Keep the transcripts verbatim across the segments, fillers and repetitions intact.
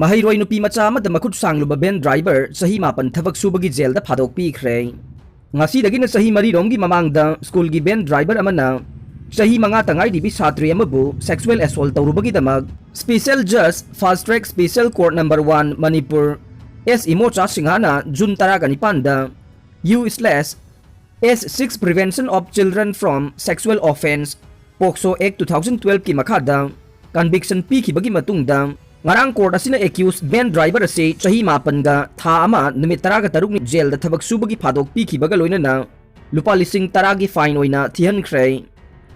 ꯃꯍꯩꯔꯣꯏ ꯅꯨꯄꯤ ꯃꯆꯥ ꯑꯃꯗ ꯃꯈꯨꯠ ꯁꯥꯡꯂꯨꯕ ꯚꯦꯟ ꯗ꯭ꯔꯥꯏꯚꯔ ꯆꯍꯤ ꯃꯥꯄꯟ ꯊꯕꯛ ꯁꯨꯕꯒꯤ ꯖꯦꯜꯗ ꯊꯥꯗꯣꯛꯄꯤꯈ꯭ꯔꯦ꯫ ꯉꯁꯤꯗꯒꯤꯅ ꯆꯍꯤ ꯃꯔꯤꯔꯣꯝꯒꯤ ꯃꯃꯥꯡꯗ ꯁ꯭ꯀꯨꯜꯒꯤ ꯚꯦꯟ ꯗ꯭ꯔꯥꯏꯚꯔ ꯑꯃꯅ ꯆꯍꯤ ꯃꯉꯥꯇ ꯉꯥꯏꯔꯤꯕꯤ ꯁꯥꯇ꯭ꯔꯤ ꯑꯃꯕꯨ sexual assault ꯇꯧꯔꯨꯕꯒꯤꯗꯃꯛ Special Judge Fast Track Special Court Number One Manipur S Imocha ꯁꯤꯡꯍꯥꯅ ꯖꯨꯟ ꯇꯔꯥꯒ ꯅꯤꯄꯥꯟꯗ U slash S six Prevention of Children from Sexual Offence, POCSO Act two thousand twelve ꯀꯤ ꯃꯈꯥꯗ conviction ꯄꯤꯈꯤꯕꯒꯤ ꯃꯇꯨꯡꯗ, ꯉꯔꯥꯡ ꯀꯣꯔꯠ ꯑꯁꯤꯅ accused ꯚꯦꯟ ꯗ꯭ꯔꯥꯏꯚꯔ ꯑꯁꯤ ꯆꯍꯤ ꯃꯥꯄꯟꯒ ꯊꯥ ꯑꯃ ꯅꯨꯃꯤꯠ ꯇꯔꯥꯒ ꯇꯔꯨꯛꯅꯤ ꯖꯦꯜꯗ ꯊꯕꯛ ꯁꯨꯕꯒꯤ ꯊꯥꯗꯣꯛꯄꯤꯈꯤꯕꯒ ꯂꯣꯏꯅꯅ ꯂꯨꯄꯥ ꯂꯤꯁꯤꯡ ꯇꯔꯥꯒꯤ fine ꯑꯣꯏꯅ ꯊꯤꯍꯟꯈ꯭ꯔꯦ꯫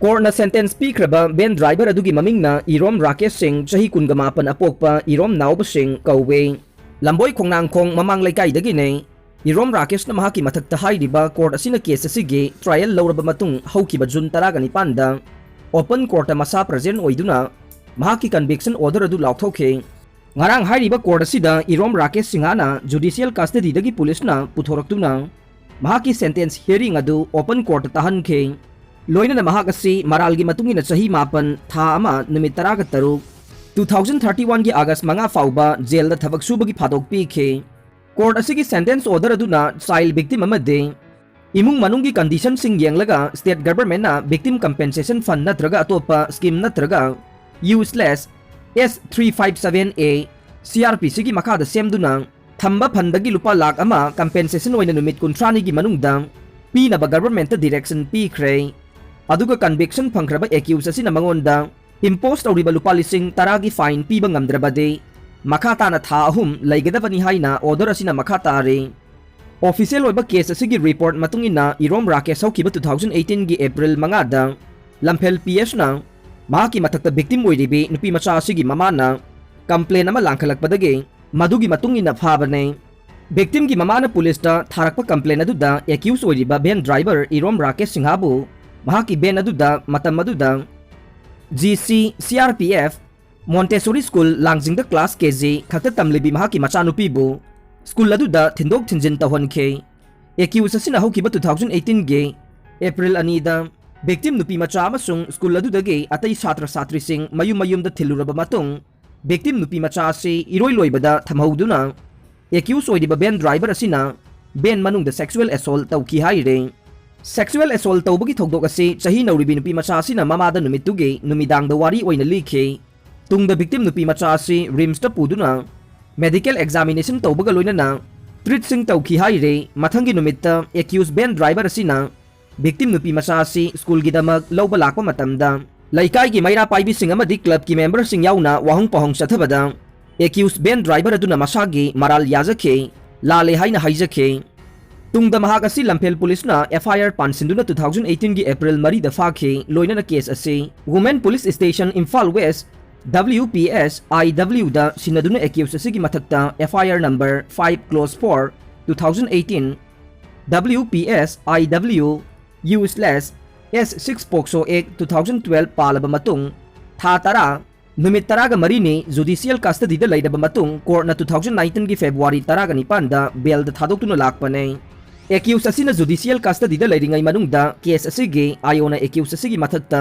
ꯀꯣꯔꯠꯅ sentence ꯄꯤꯈ꯭ꯔꯕ ꯚꯦꯟ ꯗ꯭ꯔꯥꯏꯚꯔ ꯑꯗꯨꯒꯤ ꯃꯃꯤꯡꯅ ꯏꯔꯣꯝ ꯔꯥꯀꯦꯁ ꯁꯤꯡ, ꯆꯍꯤ ꯀꯨꯟꯒ ꯃꯥꯄꯟ, ꯑꯄꯣꯛꯄ ꯏꯔꯣꯝ ꯅꯥꯎꯕ ꯁꯤꯡ ꯀꯧꯋꯦ꯫ ꯂꯝꯕꯣꯏ ꯈꯣꯡꯅꯥꯡꯈꯣꯡ ꯃꯃꯥꯡ ꯂꯩꯀꯥꯏꯗꯒꯤꯅꯦ꯫ ꯏꯔꯣꯝ ꯔꯥꯀꯦꯁꯅ ꯃꯍꯥꯛꯀꯤ ꯃꯊꯛꯇ ꯍꯥꯏꯔꯤꯕ ꯀꯣꯔꯠ ꯑꯁꯤꯅ ꯀꯦꯁ ꯑꯁꯤꯒꯤ ꯇ꯭ꯔꯥꯏꯌꯦꯜ ꯂꯧꯔꯕ ꯃꯇꯨꯡ ꯍꯧꯈꯤꯕ ꯖꯨꯟ ꯇꯔꯥꯒ ꯅꯤꯄꯥꯟꯗ ꯑꯣꯄꯟ ꯀꯣꯔꯠꯇ ꯃꯁꯥ ꯄ꯭ꯔꯖꯦꯟ ꯑꯣꯏꯗꯨꯅ ꯃꯍꯥꯛꯀꯤ ꯀꯟꯚꯤꯛꯁꯟ ꯑꯣꯔꯗꯔ ꯑꯗꯨ ꯂꯥꯎꯊꯣꯛꯈꯤ꯫ ꯉꯔꯥꯡ ꯍꯥꯏꯔꯤꯕ ꯀꯣꯔꯠ ꯑꯁꯤꯗ ꯏꯔꯣꯝ ꯔꯥꯀꯦꯁ ꯁꯤꯡꯍꯥꯅ ꯖꯨꯗꯤꯁꯤꯌꯦꯜ ꯀꯁꯇꯗꯤꯗꯒꯤ ꯄꯨꯂꯤꯁꯅ ꯄꯨꯊꯣꯔꯛꯇꯨꯅ ꯃꯍꯥꯛꯀꯤ ꯁꯦꯟꯇꯦꯟꯁ ꯍꯤꯌꯔꯤꯡ ꯑꯗꯨ ꯑꯣꯄꯟ ꯀꯣꯔꯠꯇ ꯇꯥꯍꯟꯈꯤ꯫ ꯂꯣꯏꯅꯅ ꯃꯍꯥꯛ ꯑꯁꯤ ꯃꯔꯥꯜꯒꯤ ꯃꯇꯨꯡ ꯏꯟꯅ ꯆꯍꯤ ꯃꯥꯄꯟ, ꯊꯥ ꯑꯃ, ꯅꯨꯃꯤꯠ ꯇꯔꯥꯒ ꯇꯔꯨꯛ, two thousand thirty one ꯒꯤ ꯑꯥꯒꯁ ꯃꯉꯥ ꯐꯥꯎꯕ ꯖꯦꯜꯗ ꯊꯕꯛ ꯁꯨꯕꯒꯤ ꯊꯥꯗꯣꯛꯄꯤꯈꯤ꯫ ꯀꯣꯔꯠ ꯑꯁꯤꯒꯤ ꯁꯦꯟꯇꯦꯟꯁ ꯑꯣꯔꯗꯔ ꯑꯗꯨꯅ ꯆꯥꯏꯜ ꯚꯤꯛꯇꯤꯝ ꯑꯃꯗꯤ ꯏꯃꯨꯡ ꯃꯅꯨꯡꯒꯤ ꯀꯟꯗꯤꯁꯟꯁꯤꯡ ꯌꯦꯡꯂꯒ ꯁ꯭ꯇꯦꯠ ꯒꯚꯔꯟꯃꯦꯟꯠꯅ ꯚꯤꯛꯇꯤꯝ ꯀꯝꯄꯦꯟꯁꯦꯁꯟ ꯐꯟꯗ ꯅꯠꯇ꯭ꯔꯒ ꯑꯇꯣꯞꯄ ꯁ꯭ꯀꯤꯝ ꯅꯠꯇ꯭ꯔꯒ U slash S three five seven A C R P C ꯒꯤ ꯃꯈꯥꯗ ꯁꯦꯝꯗꯨꯅ ꯊꯝꯕ ꯐꯟꯗꯒꯤ ꯂꯨꯄꯥ ꯂꯥꯈ ꯑꯃ ꯀꯝꯄꯦꯟꯁꯦꯁꯟ ꯑꯣꯏꯅ ꯅꯨꯃꯤꯠ ꯀꯨꯟꯊ꯭ꯔꯥꯅꯤꯒꯤ ꯃꯅꯨꯡꯗ ꯄꯤꯅꯕ ꯒꯚꯔꯟꯃꯦꯟꯠꯇ ꯗꯤꯔꯦꯛꯁꯟ ꯄꯤꯈ꯭ꯔꯦ꯫ ꯑꯗꯨꯒ ꯀꯟꯚꯤꯛꯁꯟ ꯐꯪꯈ꯭ꯔꯕ ꯑꯦꯀ꯭ꯌꯨꯁ ꯑꯁꯤꯅ ꯃꯉꯣꯟꯗ ꯏꯝꯄꯣꯁ ꯇꯧꯔꯤꯕ ꯂꯨꯄꯥ ꯂꯤꯁꯤꯡ ꯇꯔꯥꯒꯤ ꯐꯥꯏꯟ ꯄꯤꯕ ꯉꯝꯗ꯭ꯔꯕꯗꯤ ꯃꯈꯥ ꯇꯥꯅ ꯊꯥ ꯑꯍꯨꯝ ꯂꯩꯒꯗꯕꯅꯤ ꯍꯥꯏꯅ ꯑꯣꯔꯗꯔ ꯑꯁꯤꯅ ꯃꯈꯥ ꯇꯥꯔꯤ꯫ ꯑꯣꯐꯤꯁꯤꯌꯦꯜ ꯑꯣꯏꯕ ꯀꯦꯁ ꯑꯁꯤꯒꯤ ꯔꯤꯄꯣꯔꯠ ꯃꯇꯨꯡ ꯏꯟꯅ ꯏꯔꯣꯝ ꯔꯥꯀꯦꯁ ꯍꯧꯈꯤꯕ two thousand eighteen ꯒꯤ ꯑꯦꯄ꯭ꯔꯤꯜ ꯃꯉꯥꯗ ꯂꯝꯐꯦꯜ P S ꯅ ꯃꯍꯥꯛꯀꯤ ꯃꯊꯛꯇ ꯚꯤꯛꯇꯤꯝ ꯑꯣꯏꯔꯤꯕꯤ ꯅꯨꯄꯤ ꯃꯆꯥ ꯑꯁꯤꯒꯤ ꯃꯃꯥꯅ ꯀꯝꯄ꯭ꯂꯦꯟ ꯑꯃ ꯂꯥꯡꯈꯠꯂꯛꯄꯗꯒꯤ ꯃꯗꯨꯒꯤ ꯃꯇꯨꯡ ꯏꯟꯅ ꯐꯥꯕꯅꯤ꯫ ꯚꯤꯛꯇꯤꯝꯒꯤ ꯃꯃꯥꯅ ꯄꯨꯂꯤꯁꯇ ꯊꯥꯔꯛꯄ ꯀꯝꯄ꯭ꯂꯦꯟ ꯑꯗꯨꯗ ꯑꯦꯀ꯭ꯌꯨꯁ ꯑꯣꯏꯔꯤꯕ ꯚꯦꯟ ꯗ꯭ꯔꯥꯏꯚꯔ ꯏꯔꯣꯝ ꯔꯥꯀꯦꯁ ꯁꯤꯡꯍꯥꯕꯨ ꯃꯍꯥꯛꯀꯤ ꯚꯦꯟ ꯑꯗꯨꯗ ꯃꯇꯝ ꯑꯗꯨꯗ G C C R P F Montessori school ꯂꯥꯡꯖꯤꯡꯗ ꯀ꯭ꯂꯥꯁ K G ꯈꯛꯇ ꯇꯝꯂꯤꯕꯤ ꯃꯍꯥꯛꯀꯤ ꯃꯆꯥꯅꯨꯄꯤꯕꯨ ꯁ꯭ꯀꯨꯜ ꯑꯗꯨꯗ ꯊꯤꯟꯗꯣꯛ ꯊꯤꯟꯖꯤꯟ ꯇꯧꯍꯟꯈꯤ꯫ ꯑꯦꯀ꯭ꯌꯨꯁ ꯑꯁꯤꯅ ꯍꯧꯈꯤꯕ two thousand eighteen ꯒꯤ ꯑꯦꯄ꯭ꯔꯤꯜ ꯑꯅꯤꯗ ꯚꯤꯛꯇꯤꯝ ꯅꯨꯄꯤ ꯃꯆꯥ ꯑꯃꯁꯨꯡ ꯁ꯭ꯀꯨꯜ ꯑꯗꯨꯗꯒꯤ ꯑꯇꯩ ꯁꯥꯇ꯭ꯔ ꯁꯥꯇ꯭ꯔꯤꯁꯤꯡ ꯃꯌꯨꯝ ꯃꯌꯨꯝꯗ ꯊꯤꯜꯂꯨꯔꯕ ꯃꯇꯨꯡ Victim ꯅꯨꯄꯤ ꯃꯆꯥ ꯑꯁꯤ ꯏꯔꯣꯏ ꯂꯣꯏꯕꯗ ꯊꯝꯍꯧꯗꯨꯅ accused ꯑꯣꯏꯔꯤꯕ van driver ꯑꯁꯤꯅ van ꯃꯅꯨꯡꯗ sexual assault ꯇꯧꯈꯤ ꯍꯥꯏꯔꯦ꯫ Sexual assault ꯇꯧꯕꯒꯤ ꯊꯧꯗꯣꯛ ꯑꯁꯤ ꯆꯍꯤ ꯅꯧꯔꯤꯕꯤ ꯅꯨꯄꯤ ꯃꯆꯥ ꯑꯁꯤꯅ ꯃꯃꯥꯗ ꯅꯨꯃꯤꯠꯇꯨꯒꯤ ꯅꯨꯃꯤꯗꯥꯡꯗ ꯋꯥꯔꯤ ꯑꯣꯏꯅ ꯂꯤꯈꯤ꯫ ꯇꯨꯡꯗ victim ꯅꯨꯄꯤ ꯃꯆꯥ ꯑꯁꯤ RIMSꯇ ꯄꯨꯗꯨꯅ medical examination ꯇꯧꯕꯒ ꯂꯣꯏꯅꯅ treatꯁꯤꯡ ꯇꯧꯈꯤ ꯍꯥꯏꯔꯦ꯫ ꯃꯊꯪꯒꯤ ꯅꯨꯃꯤꯠꯇ accused van driver ꯑꯁꯤꯅ victim ꯅꯨꯄꯤ ꯃꯆꯥ ꯑꯁꯤ schoolꯒꯤꯗꯃꯛ ꯂꯧꯕ ꯂꯥꯛꯄ ꯃꯇꯝꯗ ꯂꯩꯀꯥꯏꯒꯤ ꯃꯩꯔꯥ ꯄꯥꯏꯕꯤꯁꯤꯡ ꯑꯃꯗꯤ clubꯀꯤ memberꯁꯤꯡ ꯌꯥꯎꯅ ꯋꯥꯍꯪ ꯄꯥꯎꯍꯪ ꯆꯠꯊꯕꯗ accused van driver ꯑꯗꯨꯅ ꯃꯁꯥꯒꯤ ꯃꯔꯥꯜ ꯌꯥꯖꯈꯤ, ꯂꯥꯜꯂꯦ ꯍꯥꯏꯅ ꯍꯥꯏꯖꯈꯤ꯫ ꯇꯨꯡꯗ ꯃꯍꯥꯛ ꯑꯁꯤ ꯂꯝꯐꯦꯜ ꯄꯨꯂꯤꯁꯅ FIR ꯄꯥꯟꯁꯤꯟꯗꯨꯅ two thousand eighteenꯒꯤ April ꯃꯔꯤꯗ ꯐꯥꯈꯤ꯫ ꯂꯣꯏꯅꯅ case ꯑꯁꯤ Women Police Station Imphal West, WPS IW ꯗ ꯁꯤꯟꯅꯗꯨꯅ accused ꯑꯁꯤꯒꯤ ꯃꯊꯛꯇ FIR number five close four two thousand eighteen, WPS IW U slash S six POCSO Act two thousand twelve ꯄꯥꯜꯂꯕ ꯃꯇꯨꯡ ꯊꯥ ꯇꯔꯥ, ꯅꯨꯃꯤꯠ ꯇꯔꯥꯒ ꯃꯔꯤꯅꯤ judicial custodyꯗ ꯂꯩꯔꯕ ꯃꯇꯨꯡ courtꯅ two thousand nineteenꯒꯤ February ꯇꯔꯥꯒ ꯅꯤꯄꯥꯟꯗ bailꯗ ꯊꯥꯗꯣꯛꯇꯨꯅ ꯂꯥꯛꯄꯅꯦ꯫ Accused ꯑꯁꯤꯅ judicial custodyꯗ ꯂꯩꯔꯤꯉꯩ ꯃꯅꯨꯡꯗ case ꯑꯁꯤꯒꯤ ꯑꯥꯏꯑꯣꯅ accused ꯑꯁꯤꯒꯤ ꯃꯊꯛꯇ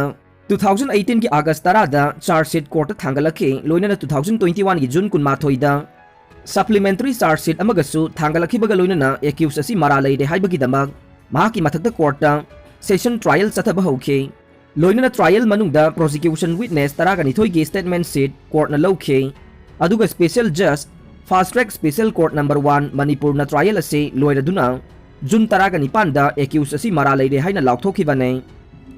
two thousand eighteenꯒꯤ August ꯇꯔꯥꯗ charge sheet courtꯇ ꯊꯥꯡꯒꯠꯂꯛꯈꯤ꯫ ꯂꯣꯏꯅꯅ two thousand twenty oneꯒꯤ June ꯀꯨꯟꯃꯥꯊꯣꯏꯗ supplementary charge sheet ꯑꯃꯒꯁꯨ ꯊꯥꯡꯒꯠꯂꯛꯈꯤꯕꯒ ꯂꯣꯏꯅꯅ accused ꯑꯁꯤ ꯃꯔꯥꯜ ꯂꯩꯔꯦ ꯍꯥꯏꯕꯒꯤꯗꯃꯛ ꯃꯍꯥꯛꯀꯤ ꯃꯊꯛꯇ courtꯇ session trial ꯆꯠꯊꯕ ꯍꯧꯈꯤ꯫ ꯂꯣꯏꯅꯅ trial ꯃꯅꯨꯡꯗ prosecution witness ꯇꯔꯥꯒ ꯅꯤꯊꯣꯏꯒꯤ statement sheet courtꯅ ꯂꯧꯈꯤ꯫ ꯑꯗꯨꯒ special judge, fast track special court number one ꯃꯅꯤꯄꯨꯔꯅ trial ꯑꯁꯤ ꯂꯣꯏꯔꯗꯨꯅ June ꯇꯔꯥꯒ ꯅꯤꯄꯥꯟꯗ accused ꯑꯁꯤ ꯃꯔꯥꯜ ꯂꯩꯔꯦ ꯍꯥꯏꯅ ꯂꯥꯎꯊꯣꯛꯈꯤꯕꯅꯤ꯫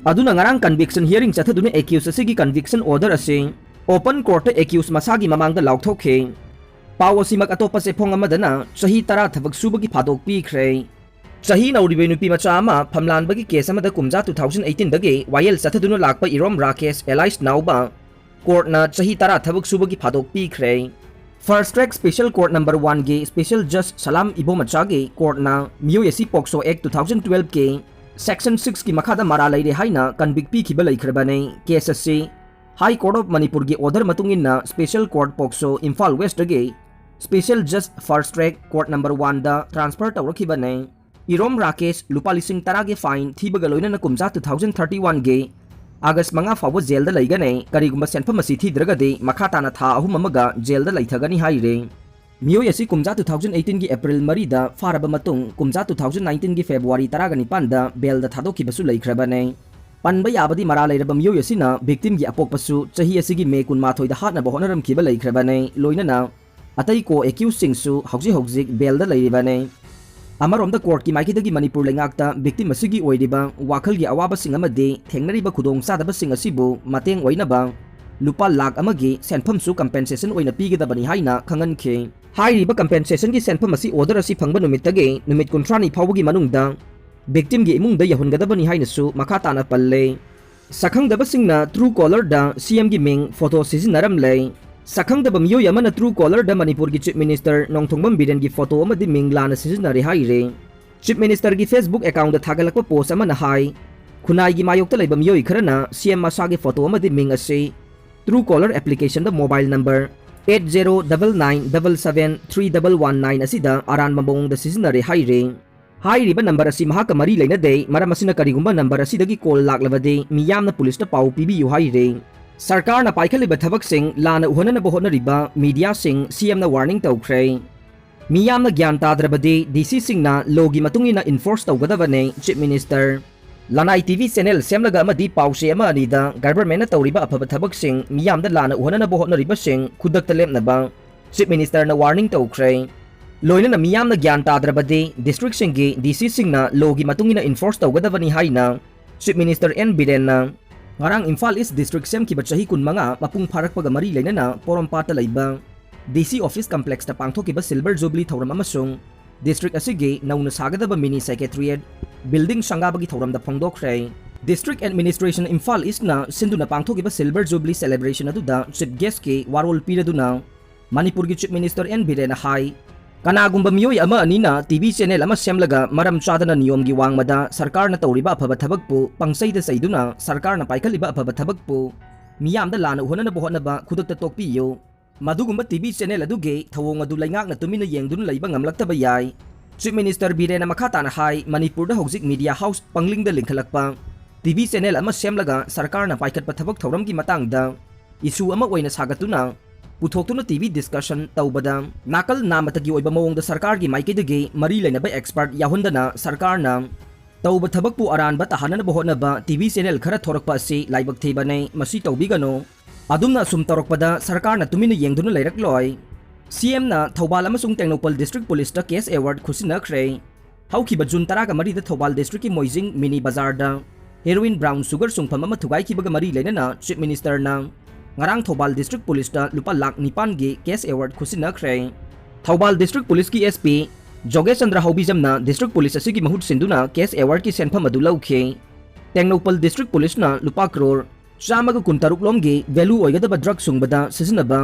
ꯑꯗꯨꯅ ꯉꯔꯥꯡ conviction hearing ꯆꯠꯊꯗꯨꯅ accused ꯑꯁꯤꯒꯤ conviction order ꯑꯁꯤ open courtꯇ accused ꯃꯁꯥꯒꯤ ꯃꯃꯥꯡꯗ ꯂꯥꯎꯊꯣꯛꯈꯤ꯫ ꯄꯥꯎ ꯑꯁꯤꯃꯛ ꯑꯇꯣꯞꯄ ꯆꯦꯐꯣꯡ ꯑꯃꯗꯅ ꯆꯍꯤ ꯇꯔꯥ ꯊꯕꯛ ꯁꯨꯕꯒꯤ ꯐꯥꯗꯣꯛ ꯄꯤꯈ꯭ꯔꯦ꯫ ꯆꯍꯤ ꯅꯧꯔꯤꯕ ꯅꯨꯄꯤ ꯃꯆꯥ ꯑꯃ ꯐꯝꯂꯥꯟꯕꯒꯤ case ꯑꯃꯗ ꯀꯨꯝꯖꯥ two thousand eighteenꯗꯒꯤ ꯋꯥꯌꯦꯜ ꯆꯠꯊꯗꯨꯅ ꯂꯥꯛꯄ ꯏꯔꯣꯝ ꯔꯥꯀꯦꯁ alias ꯅꯥꯎꯕ courtꯅ ꯆꯍꯤ ꯇꯔꯥ ꯊꯕꯛ ꯁꯨꯕꯒꯤ ꯐꯥꯗꯣꯛ ꯄꯤꯈ꯭ꯔꯦ꯫ Fast track special court number oneꯒꯤ special judge ꯁꯂꯥꯝ ꯏꯕꯣꯃꯆꯥꯒꯤ courtꯅ ꯃꯤꯑꯣꯏ ꯑꯁꯤ POCSO Act two thousand twelveꯀꯤ section sixꯀꯤ ꯃꯈꯥꯗ ꯃꯔꯥꯜ ꯂꯩꯔꯦ ꯍꯥꯏꯅ convict ꯄꯤꯈꯤꯕ ꯂꯩꯈ꯭ꯔꯕꯅꯤ꯫ Case ꯑꯁꯤ High Court of ꯃꯅꯤꯄꯨꯔꯒꯤ order ꯃꯇꯨꯡ ꯏꯟꯅ special court POCSO Imphal Westꯇꯒꯤ special judge fast track court number oneꯗ transfer ꯇꯧꯔꯛꯈꯤꯕꯅꯤ꯫ ꯏꯔꯣꯝ ꯔꯥꯀꯦꯁ ꯂꯨꯄꯥ ꯂꯤꯁꯤꯡ ꯇꯔꯥꯒꯤ fine ꯊꯤꯕꯒ ꯂꯣꯏꯅꯅ ꯀꯨꯝꯖꯥ two thousand thirty oneꯒꯤ ꯑꯥꯒꯁ ꯃꯉꯥ ꯐꯥꯎꯕ ꯖꯦꯜꯗ ꯂꯩꯒꯅꯤ꯫ ꯀꯔꯤꯒꯨꯝꯕ ꯁꯦꯟꯐꯝ ꯑꯁꯤ ꯊꯤꯗ꯭ꯔꯒꯗꯤ ꯃꯈꯥ ꯇꯥꯅ ꯊꯥ ꯑꯍꯨꯝ ꯑꯃꯒ ꯖꯦꯜꯗ ꯂꯩꯊꯒꯅꯤ ꯍꯥꯏꯔꯤ꯫ ꯃꯤꯑꯣꯏ ꯑꯁꯤ ꯀꯨꯝꯖꯥ two thousand eighteen ꯒꯤ ꯑꯦꯄ꯭ꯔꯤꯜ ꯃꯔꯤꯗ ꯐꯥꯔꯕ ꯃꯇꯨꯡ, ꯀꯨꯝꯖꯥ two thousand nineteen ꯒꯤ ꯐꯦꯕ꯭ꯔꯨꯋꯥꯔꯤ ꯇꯔꯥꯒ ꯅꯤꯄꯥꯟꯗ ꯕꯦꯜꯗ ꯊꯥꯗꯣꯛꯈꯤꯕꯁꯨ ꯂꯩꯈ꯭ꯔꯕꯅꯤ꯫ ꯄꯟꯕ ꯌꯥꯕꯗꯤ, ꯃꯔꯥꯜ ꯂꯩꯔꯕ ꯃꯤꯑꯣꯏ ꯑꯁꯤꯅ victim ꯒꯤ ꯑꯄꯣꯛꯄꯁꯨ ꯆꯍꯤ ꯑꯁꯤꯒꯤ ꯃꯦ ꯀꯨꯟꯃꯥꯊꯣꯏꯗ ꯍꯥꯠꯅꯕ ꯍꯣꯠꯅꯔꯝꯈꯤꯕ ꯂꯩꯈ꯭ꯔꯕꯅꯤ꯫ ꯂꯣꯏꯅꯅ ꯑꯇꯩ co-accused ꯁꯤꯡꯁꯨ ꯍꯧꯖꯤꯛ ꯍꯧꯖꯤꯛ ꯕꯦꯜꯗ ꯂꯩꯔꯤꯕꯅꯤ꯫ ꯑꯃꯔꯣꯝꯗ, court ꯀꯤ ꯃꯥꯏꯀꯩꯗꯒꯤ ꯃꯅꯤꯄꯨꯔ ꯂꯩꯉꯥꯛꯇ victim ꯑꯁꯤꯒꯤ ꯑꯣꯏꯔꯤꯕ ꯋꯥꯈꯜꯒꯤ ꯑꯋꯥꯕꯁꯤꯡ ꯑꯃꯗꯤ ꯊꯦꯡꯅꯔꯤꯕ ꯈꯨꯗꯣꯡꯆꯥꯗꯕꯁꯤꯡ ꯑꯁꯤꯕꯨ ꯃꯇꯦꯡ ꯑꯣꯏꯅꯕ ꯂꯨꯄꯥ ꯂꯥꯈ ꯑꯃꯒꯤ ꯁꯦꯟꯐꯝꯁꯨ compensation ꯑꯣꯏꯅ ꯄꯤꯒꯗꯕꯅꯤ ꯍꯥꯏꯅ ꯈꯪꯍꯟꯈꯤ꯫ ꯍꯥꯏꯔꯤꯕ compensation ꯒꯤ ꯁꯦꯟꯐꯝ ꯑꯁꯤ order ꯑꯁꯤ ꯐꯪꯕ ꯅꯨꯃꯤꯠꯇꯒꯤ ꯅꯨꯃꯤꯠ ꯀꯨꯟꯊ꯭ꯔꯥꯅꯤ ꯐꯥꯎꯕꯒꯤ ꯃꯅꯨꯡꯗ victim ꯒꯤ ꯏꯃꯨꯡꯗ ꯌꯧꯍꯟꯒꯗꯕꯅꯤ ꯍꯥꯏꯅꯁꯨ ꯃꯈꯥ ꯇꯥꯅ ꯄꯜꯂꯦ꯫ ꯁꯛꯈꯪꯗꯕꯁꯤꯡꯅ Truecaller ꯗ C M ꯒꯤ ꯃꯤꯡ photo ꯁꯤꯖꯤꯟꯅꯔꯝꯂꯦ꯫ ꯁꯛꯈꯪꯗꯕ ꯃꯤꯑꯣꯏ ꯑꯃꯅ Truecaller ꯗ ꯃꯅꯤꯄꯨꯔꯒꯤ Chief Minister ꯅꯣꯡꯊꯣꯝꯕꯝ ꯕꯤꯔꯦꯟꯒꯤ photo ꯑꯃꯗꯤ ꯃꯤꯡ ꯂꯥꯟꯅ ꯁꯤꯖꯤꯟꯅꯔꯦ ꯍꯥꯏꯔꯦ꯫ Chief Minister ꯒꯤ Facebook account ꯗ ꯊꯥꯒꯠꯂꯛꯄ post ꯑꯃꯅ ꯍꯥꯏ, ꯈꯨꯟꯅꯥꯏꯒꯤ ꯃꯥꯌꯣꯛꯇ ꯂꯩꯕ ꯃꯤꯑꯣꯏ ꯈꯔꯅ C M ꯃꯁꯥꯒꯤ photo ꯑꯃꯗꯤ ꯃꯤꯡ ꯑꯁꯤ Truecaller application ꯗ mobile number eight zero double nine double seven three double one nine ꯑꯁꯤꯗ ꯑꯔꯥꯟꯕ ꯃꯑꯣꯡꯗ ꯁꯤꯖꯤꯟꯅꯔꯦ ꯍꯥꯏꯔꯦ꯫ ꯍꯥꯏꯔꯤꯕ number ꯑꯁꯤ ꯃꯍꯥꯛꯀ ꯃꯔꯤ ꯂꯩꯅꯗꯦ, ꯃꯔꯝ ꯑꯁꯤꯅ ꯀꯔꯤꯒꯨꯝꯕ number ꯑꯁꯤꯗꯒꯤ call ꯂꯥꯛꯂꯕꯗꯤ ꯃꯤꯌꯥꯝꯅ ꯄꯨꯂꯤꯁꯇ ꯄꯥꯎ ꯄꯤꯕꯤꯌꯨ ꯍꯥꯏꯔꯦ꯫ ꯁꯔꯀꯥꯔꯅ ꯄꯥꯏꯈꯠꯂꯤꯕ ꯊꯕꯛꯁꯤꯡ ꯂꯥꯟꯅ ꯎꯍꯟꯅꯅꯕ ꯍꯣꯠꯅꯔꯤꯕ media ꯁꯤꯡ C M ꯅ warning ꯇꯧꯈ꯭ꯔꯦ꯫ ꯃꯤꯌꯥꯝꯅ ꯒ꯭ꯌꯥꯟ ꯇꯥꯗ꯭ꯔꯕꯗꯤ D C ꯁꯤꯡꯅ law ꯒꯤ ꯃꯇꯨꯡ ꯏꯟꯅ enforce ꯇꯧꯒꯗꯕꯅꯦ, Chief Minister꯫ ꯂꯅꯥꯏ T V channel ꯁꯦꯝꯂꯒ ꯑꯃꯗꯤ ꯄꯥꯎꯆꯦ ꯑꯃ ꯑꯅꯤꯗ government ꯅ ꯇꯧꯔꯤꯕ ꯑꯐꯕ ꯊꯕꯛꯁꯤꯡ ꯃꯤꯌꯥꯝꯗ ꯂꯥꯟꯅ ꯎꯍꯟꯅꯅꯕ ꯍꯣꯠꯅꯔꯤꯕꯁꯤꯡ ꯈꯨꯗꯛꯇ ꯂꯦꯞꯅꯕ Chief Minister ꯅ warning ꯇꯧꯈ꯭ꯔꯦ꯫ ꯂꯣꯏꯅꯅ ꯃꯤꯌꯥꯝꯅ ꯒ꯭ꯌꯥꯟ ꯇꯥꯗ꯭ꯔꯕꯗꯤ district ꯁꯤꯡꯒꯤ D C ꯁꯤꯡꯅ law ꯒꯤ ꯃꯇꯨꯡ ꯏꯟꯅ enforce ꯇꯧꯒꯗꯕꯅꯤ ꯍꯥꯏꯅ Chief Minister N ꯕꯤꯔꯦꯟꯅ ꯉꯔꯥꯡ ꯏꯝꯐꯥꯜ East district ꯁꯦꯝꯈꯤꯕ ꯆꯍꯤ ꯀꯨꯟꯃꯉꯥ ꯃꯄꯨꯡ ꯐꯥꯔꯛꯄꯒ ꯃꯔꯤ ꯂꯩꯅꯅ ꯄꯣꯔꯣꯝꯄꯥꯠꯇ ꯂꯩꯕ D C office complex ꯇ ꯄꯥꯡꯊꯣꯛꯈꯤꯕ Silver Jubilee ꯊꯧꯔꯝ ꯑꯃꯁꯨꯡ district ꯑꯁꯤꯒꯤ ꯅꯧꯅ ꯁꯥꯒꯗꯕ mini secretariat building ꯁꯪꯒꯥꯕꯒꯤ ꯊꯧꯔꯝꯗ ꯐꯣꯡꯗꯣꯛꯈ꯭ꯔꯦ꯫ District Administration ꯏꯝꯐꯥꯜ East ꯅ ꯁꯤꯟꯗꯨꯅ ꯄꯥꯡꯊꯣꯛꯈꯤꯕ Silver Jubilee celebration ꯑꯗꯨꯗ Chief Guest ꯀꯤ ꯋꯥꯔꯣꯜ ꯄꯤꯔꯗꯨꯅ ꯃꯅꯤꯄꯨꯔꯒꯤ Chief Minister N ꯕꯤꯔꯦꯟꯅ ꯍꯥꯏ, ꯀꯅꯥꯒꯨꯝꯕ ꯃꯤꯑꯣꯏ ꯑꯃ ꯑꯅꯤꯅ T V channel ꯑꯃ ꯁꯦꯝꯂꯒ ꯃꯔꯝ ꯆꯥꯗꯅ ꯅꯤꯌꯣꯝꯒꯤ ꯋꯥꯡꯃꯗ ꯁꯔꯀꯥꯔꯅ ꯇꯧꯔꯤꯕ ꯑꯐꯕ ꯊꯕꯛꯄꯨ ꯄꯪꯆꯩꯗ ꯆꯩꯗꯨꯅ ꯁꯔꯀꯥꯔꯅ ꯄꯥꯏꯈꯠꯂꯤꯕ ꯑꯐꯕ ꯊꯕꯛꯄꯨ ꯃꯤꯌꯥꯝꯗ ꯂꯥꯟꯅ ꯎꯍꯟꯅꯅꯕ ꯍꯣꯠꯅꯕ ꯈꯨꯗꯛꯇ ꯇꯣꯛꯄꯤꯌꯨ꯫ ꯃꯗꯨꯒꯨꯝꯕ T V channel ꯑꯗꯨꯒꯤ ꯊꯧꯑꯣꯡ ꯑꯗꯨ ꯂꯩꯉꯥꯛꯅ ꯇꯨꯃꯤꯟꯅ ꯌꯦꯡꯗꯨꯅ ꯂꯩꯕ ꯉꯝꯂꯛꯇꯕ ꯌꯥꯏ꯫ Chief Minister ꯕꯤꯔꯦꯟꯅ ꯃꯈꯥ ꯇꯥꯅ ꯍꯥꯏ, ꯃꯅꯤꯄꯨꯔꯗ ꯍꯧꯖꯤꯛ media house ꯄꯪꯂꯤꯡꯗ ꯂꯤꯡꯈꯠꯂꯛꯄ, ꯇꯤ ꯚꯤ ꯆꯦꯅꯦꯜ ꯑꯃ ꯁꯦꯝꯂꯒ ꯁꯔꯀꯥꯔꯅ ꯄꯥꯏꯈꯠꯄ ꯊꯕꯛ ꯊꯧꯔꯝꯒꯤ ꯃꯇꯥꯡꯗ ꯏꯁꯨ ꯑꯃ ꯑꯣꯏꯅ ꯁꯥꯒꯠꯇꯨꯅ ꯄꯨꯊꯣꯛꯇꯨꯅ ꯇꯤ ꯚꯤ ꯗꯤꯁꯀꯁꯟ ꯇꯧꯕꯗ ꯅꯥꯀꯜ ꯅꯥꯃꯇꯒꯤ ꯑꯣꯏꯕ ꯃꯑꯣꯡꯗ ꯁꯔꯀꯥꯔꯒꯤ ꯃꯥꯏꯀꯩꯗꯒꯤ ꯃꯔꯤ ꯂꯩꯅꯕ ꯑꯦꯛꯁꯄꯔꯠ ꯌꯥꯎꯍꯟꯗꯅ ꯁꯔꯀꯥꯔꯅ ꯇꯧꯕ ꯊꯕꯛꯄꯨ ꯑꯔꯥꯟꯕ ꯇꯥꯍꯟꯅꯅꯕ ꯍꯣꯠꯅꯕ ꯇꯤ ꯚꯤ ꯆꯦꯅꯦꯜ ꯈꯔ ꯊꯣꯔꯛꯄ ꯑꯁꯤ ꯂꯥꯏꯕꯛ ꯊꯤꯕꯅꯤ, ꯃꯁꯤ ꯇꯧꯕꯤꯒꯅꯨ꯫ ꯑꯗꯨꯝꯅ ꯑꯁꯨꯝ ꯇꯧꯔꯛꯄꯗ ꯁꯔꯀꯥꯔꯅ ꯇꯨꯃꯤꯟꯅ ꯌꯦꯡꯗꯨꯅ ꯂꯩꯔꯛꯂꯣꯏ꯫ ꯁꯤ ꯑꯦꯝꯅ ꯊꯧꯕꯥꯜ ꯑꯃꯁꯨꯡ ꯇꯦꯡꯅꯧꯄꯜ ꯗꯤꯁꯇ꯭ꯔꯤꯛ ꯄꯨꯂꯤꯁꯇ ꯀꯦꯁ ꯑꯦꯋꯥꯔꯗ ꯈꯨꯠꯁꯤꯟꯅꯈ꯭ꯔꯦ꯫ ꯍꯧꯈꯤꯕ ꯖꯨꯟ ꯇꯔꯥꯒ ꯃꯔꯤꯗ ꯊꯧꯕꯥꯜ ꯗꯤꯁꯇ꯭ꯔꯤꯛꯀꯤ ꯃꯣꯏꯖꯤꯡ ꯃꯤꯅꯤ ꯕꯖꯥꯔꯗ ꯍꯦꯔꯣꯏꯟ ꯕ꯭ꯔꯥꯎꯟ ꯁꯨꯒꯔ ꯁꯨꯡꯐꯝ ꯑꯃ ꯊꯨꯒꯥꯏꯈꯤꯕꯒ ꯃꯔꯤ ꯂꯩꯅꯅ ꯆꯤꯐ ꯃꯤꯅꯤꯁꯇꯔꯅ ꯉꯔꯥꯡ ꯊꯧꯕꯥꯜ ꯗꯤꯁꯇ꯭ꯔꯤꯛ ꯄꯨꯂꯤꯁꯇ ꯂꯨꯄꯥ ꯂꯥꯈ ꯅꯤꯄꯥꯟꯒꯤ ꯀꯦꯁ ꯑꯦꯋꯥꯔꯗ ꯈꯨꯠꯁꯤꯟꯅꯈ꯭ꯔꯦ꯫ ꯊꯧꯕꯥꯜ ꯗꯤꯁꯇ꯭ꯔꯤꯛ ꯄꯨꯂꯤꯁꯀꯤ ꯑꯦꯁ ꯄꯤ ꯖꯣꯒꯦꯁ ꯆꯟꯗ꯭ꯔ ꯍꯥꯎꯕꯤꯖꯝꯅ ꯗꯤꯁꯇ꯭ꯔꯤꯛ ꯄꯨꯂꯤꯁ ꯑꯁꯤꯒꯤ ꯃꯍꯨꯠ ꯁꯤꯟꯗꯨꯅ ꯀꯦꯁ ꯑꯦꯋꯥꯔꯗꯀꯤ ꯁꯦꯟꯐꯝ ꯑꯗꯨ ꯂꯧꯈꯤ꯫ ꯇꯦꯡꯅꯧꯄꯜ ꯗꯤꯁꯇ꯭ꯔꯤꯛ ꯄꯨꯂꯤꯁꯅ ꯂꯨꯄꯥ ꯀ꯭ꯔꯣꯔ ꯆꯥꯝꯃꯒ ꯀꯨꯟꯇꯔꯨꯛ ꯂꯣꯝꯒꯤ ꯚꯦꯂꯨ ꯑꯣꯏꯒꯗꯕ ꯗ꯭ꯔꯒ ꯁꯨꯡꯕꯗ ꯁꯤꯖꯤꯟꯅꯕ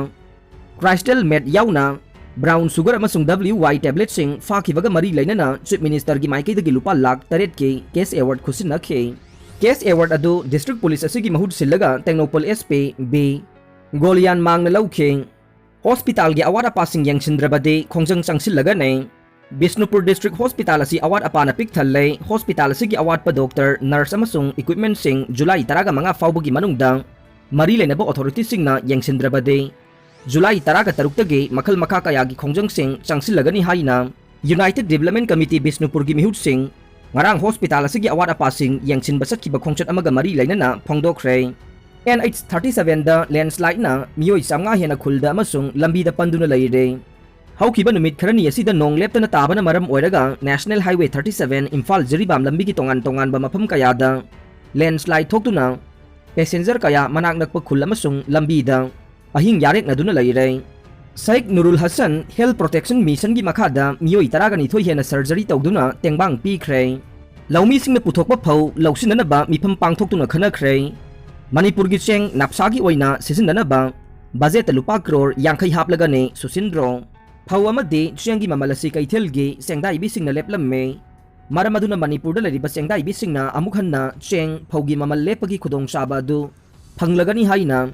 ꯀ꯭ꯔꯥꯏꯁꯇꯦꯜ ꯃꯦꯠ ꯌꯥꯎꯅ ꯕ꯭ꯔꯥꯎꯟ ꯁꯨꯒꯔ ꯑꯃꯁꯨꯡ ꯗꯕ꯭ꯂꯤꯎ ꯋꯥꯏ ꯇꯦꯕ꯭ꯂꯦꯠꯁꯤꯡ ꯐꯥꯈꯤꯕꯒ ꯃꯔꯤ ꯂꯩꯅꯅ ꯆꯤꯐ ꯃꯤꯅꯤꯁꯇꯔꯒꯤ ꯃꯥꯏꯀꯩꯗꯒꯤ ꯂꯨꯄꯥ ꯂꯥꯈ ꯇꯔꯦꯠꯀꯤ ꯀꯦꯁ ꯑꯦꯋꯥꯔꯗ ꯈꯨꯠꯁꯤꯟꯅꯈꯤ꯫ ꯀꯦꯁ ꯑꯦꯋꯥꯔꯗ ꯑꯗꯨ ꯗꯤꯁꯇ꯭ꯔꯤꯛ ꯄꯨꯂꯤꯁ ꯑꯁꯤꯒꯤ ꯃꯍꯨꯠ ꯁꯤꯜꯂꯒ ꯇꯦꯡꯅꯧꯄꯜ ꯑꯦꯁ ꯄꯤ ꯕꯤ ꯒꯣꯂꯤꯌꯥꯟ ꯃꯥꯡꯅ ꯂꯧꯈꯤ꯫ ꯍꯣꯁꯄꯤꯇꯥꯜꯒꯤ ꯑꯋꯥꯠ ꯑꯄꯥꯁꯤꯡ ꯌꯦꯡꯁꯤꯟꯗ꯭ꯔꯕꯗꯤ ꯈꯣꯡꯖꯪ ꯆꯪꯁꯤꯜꯂꯒꯅꯤ꯫ ꯕꯤꯁꯅꯨꯄꯨꯔ ꯗꯤꯁꯇ꯭ꯔꯤꯛ ꯍꯣꯁꯄꯤꯇꯥꯜ ꯑꯁꯤ ꯑꯋꯥꯠ ꯑꯄꯥꯅ ꯄꯤꯛ ꯊꯜꯂꯦ꯫ ꯍꯣꯁꯄꯤꯇꯥꯜ ꯑꯁꯤꯒꯤ ꯑꯋꯥꯠꯄ ꯗꯣꯛꯇꯔ, ꯅꯔꯁ ꯑꯃꯁꯨꯡ ꯏꯀ꯭ꯋꯤꯞꯃꯦꯟꯠꯁꯤꯡ ꯖꯨꯂꯥꯏ ꯇꯔꯥꯒ ꯃꯉꯥ ꯐꯥꯎꯕꯒꯤ ꯃꯅꯨꯡꯗ ꯃꯔꯤ ꯂꯩꯅꯕ ꯑꯣꯊꯣꯔꯤꯇꯤꯁꯤꯡꯅ ꯌꯦꯡꯁꯤꯟꯗ꯭ꯔꯕꯗꯤ ꯖꯨꯂꯥꯏ ꯇꯔꯥꯒ ꯇꯔꯨꯛꯇꯒꯤ ꯃꯈꯜ ꯃꯈꯥ ꯀꯌꯥꯒꯤ ꯈꯣꯡꯖꯪꯁꯤꯡ ꯆꯪꯁꯤꯜꯂꯒꯅꯤ ꯍꯥꯏꯅ ꯌꯨꯅꯥꯏꯇꯦꯗ ꯗꯤꯕ꯭ꯂꯞꯃꯦꯟꯠ ꯀꯃꯤꯇꯤ ꯕꯤꯁꯅꯨꯄꯨꯔꯒꯤ ꯃꯤꯍꯨꯠꯁꯤꯡ ꯉꯔꯥꯡ ꯍꯣꯁꯄꯤꯇꯥꯜ ꯑꯁꯤꯒꯤ ꯑꯋꯥꯠ ꯑꯄꯥꯁꯤꯡ ꯌꯦꯡꯁꯤꯟꯕ ꯆꯠꯈꯤꯕ ꯈꯣꯡꯆꯠ ꯑꯃꯒ ꯃꯔꯤ ꯂꯩꯅꯅ ꯐꯣꯡꯗꯣꯛꯈ꯭ꯔꯦ꯫ ꯑꯦꯟ ꯑꯩꯆ ꯊꯥꯔꯇꯤ ꯁꯚꯦꯟꯗ ꯂꯦꯟꯁ꯭ꯂꯥꯏꯗꯅ ꯃꯤꯑꯣꯏ ꯆꯥꯝꯃꯉꯥ ꯍꯦꯟꯅ ꯈꯨꯜꯗ ꯑꯃꯁꯨꯡ ꯂꯝꯕꯤꯗ ꯄꯟꯗꯨꯅ ꯂꯩꯔꯦ꯫ ꯍꯧꯈꯤꯕ ꯅꯨꯃꯤꯠ ꯈꯔꯅꯤ ꯑꯁꯤꯗ ꯅꯣꯡ ꯂꯦꯞꯇꯅ ꯇꯥꯕꯅ ꯃꯔꯝ ꯑꯣꯏꯔꯒ national highway thirty seven Imphal Jiribam ꯂꯝꯕꯤꯒꯤ ꯇꯣꯉꯥꯟ ꯇꯣꯉꯥꯟꯕ ꯃꯐꯝ ꯀꯌꯥꯗ ꯂꯦꯟꯁ꯭ꯂꯥꯏꯗ ꯊꯣꯛꯇꯨꯅ ꯄꯦꯁꯦꯟꯖꯔ ꯀꯌꯥ ꯃꯅꯥꯛ ꯅꯛꯄ ꯈꯨꯜ ꯑꯃꯁꯨꯡ ꯂꯝꯕꯤꯗ ꯑꯍꯤꯡ ꯌꯥꯔꯦꯛꯅꯗꯨꯅ ꯂꯩꯔꯦ꯫ ꯁꯥꯏꯈ ꯅꯨꯔꯨꯜ ꯍꯁꯟ ꯍꯦꯜꯊ ꯄ꯭ꯔꯣꯇꯦꯛꯁꯟ ꯃꯤꯁꯟꯒꯤ ꯃꯈꯥꯗ ꯃꯤꯑꯣꯏ ꯇꯔꯥꯒ ꯅꯤꯊꯣꯏ ꯍꯦꯟꯅ ꯁꯔꯖꯔꯤ ꯇꯧꯗꯨꯅ ꯇꯦꯡꯕꯥꯡ ꯄꯤꯈ꯭ꯔꯦ꯫ ꯂꯧꯃꯤꯁꯤꯡꯅ ꯄꯨꯊꯣꯛꯄ ꯐꯧ ꯂꯧꯁꯤꯟꯅꯅꯕ ꯃꯤꯐꯝ ꯄꯥꯡꯊꯣꯛꯇꯨꯅ ꯈꯟꯅꯈ꯭ꯔꯦ꯫ ꯃꯅꯤꯄꯨꯔꯒꯤ ꯆꯦꯡ ꯅꯥꯞꯁꯥꯒꯤ ꯑꯣꯏꯅ ꯁꯤꯖꯤꯟꯅꯅꯕ ꯕꯖꯦꯠꯇ ꯂꯨꯄꯥ ꯀ꯭ꯔꯣꯔ ꯌꯥꯡꯈꯩ ꯍꯥꯞꯂꯒꯅꯤ ꯁꯨꯁꯤꯟꯗ꯭ꯔꯣ꯫ ꯐꯧ ꯑꯃꯗꯤ ꯆꯦꯡꯒꯤ ꯃꯃꯜ ꯑꯁꯤ ꯀꯩꯊꯦꯜꯒꯤ ꯆꯦꯡꯗꯥꯏꯕꯤꯁꯤꯡꯅ ꯂꯦꯞꯂꯝꯃꯤ꯫ ꯃꯔꯝ ꯑꯗꯨꯅ ꯃꯅꯤꯄꯨꯔꯗ ꯂꯩꯔꯤꯕ ꯆꯦꯡꯗꯥꯏꯕꯤꯁꯤꯡꯅ ꯑꯃꯨꯛ ꯍꯟꯅ ꯆꯦꯡ, ꯐꯧꯒꯤ ꯃꯃꯜ ꯂꯦꯞꯄꯒꯤ ꯈꯨꯗꯣꯡꯆꯥꯕ ꯑꯗꯨ ꯐꯪꯂꯒꯅꯤ ꯍꯥꯏꯅ